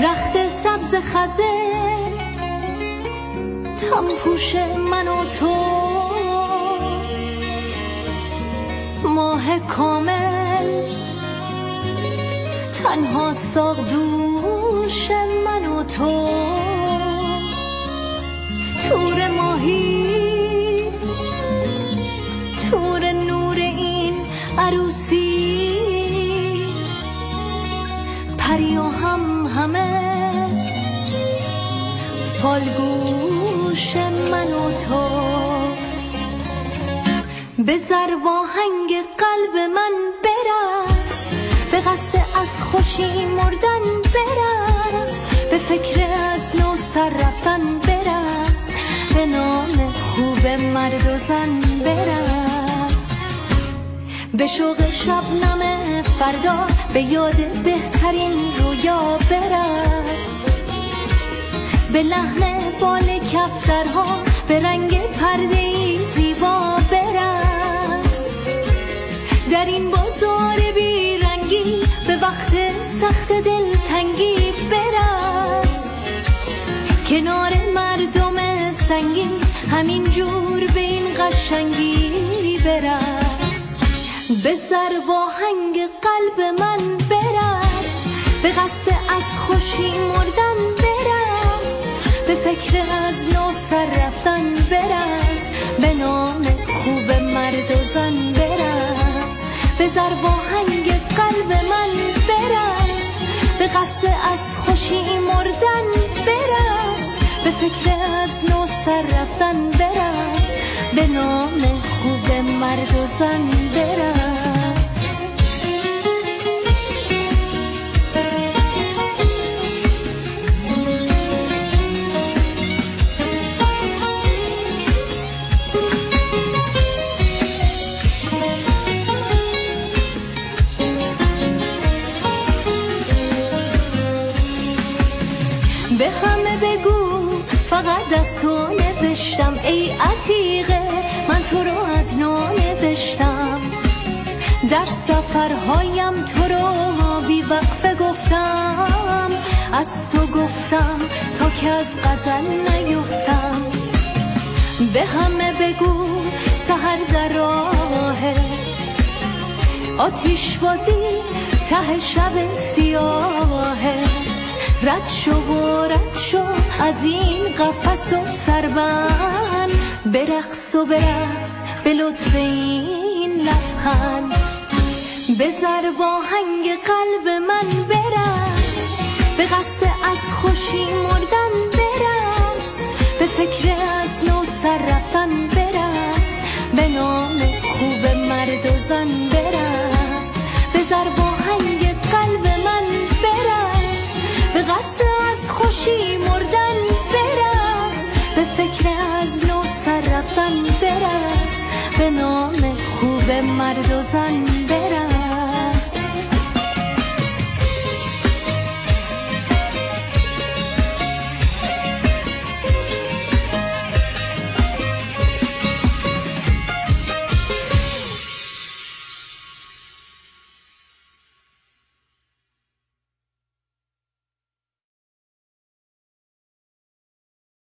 رخت سبز خزه تنپوش من و تو، ماه کامل تنها ساق دوش من و تو، تور ماهی تور نور این عروسی، پری و هم همه فالگوش من و تو. به ضرب آهنگ قلب من برقص، به قصد از خوشی مردن برقص، به فکر از نو سر رفتن برقص، به نام خوب مرد و زن برقص، به شوق شبنم فردا، به یاد بهترین رویا برقص، به لحن بال کفترها، به رنگ پرده‌ای زیبا برقص، در این بازار بی رنگی، به وقت سخت دلتنگی برقص، کنار مردم سنگین همین جور به این قشنگی برقص، به ضرب آهنگ قلب من برقص، به قصد از خوشی مردن برقص، به فکر از نو سر رفتن برقص، به نام خوب مرد و زن برقص، به ضرب آهنگ قلب من برقص، به قصد از خوشی مردن برقص، به فکر از نو سر رفتن برقص، به نام خوب مرد و زن برقص. به همه بگو فقط از تو نوشتم، ای عتیقه من تو رو از نو نوشتم، در سفرهایم تو رو بی وقفه گفتم، از تو گفتم تا که از غزل نیفتم. به همه بگو سحر در راهه، آتیش بازی ته شب سیاهه، رد شو و رد شو از این قفس و سربند، برقص و برقص به لطف این لبخند، به ضرب آهنگ قلب من برقص، به قصد از خوشی مردن برقص، به فکر از نو سر رفتن برقص، به نام خوب مرد و زن برقص، به ضرب آهنگ قلب من برقص، به قصد از خوشی مردن برقص، به فکر از نو سر رفتن برقص، به نام خوب مرد و زن برقص.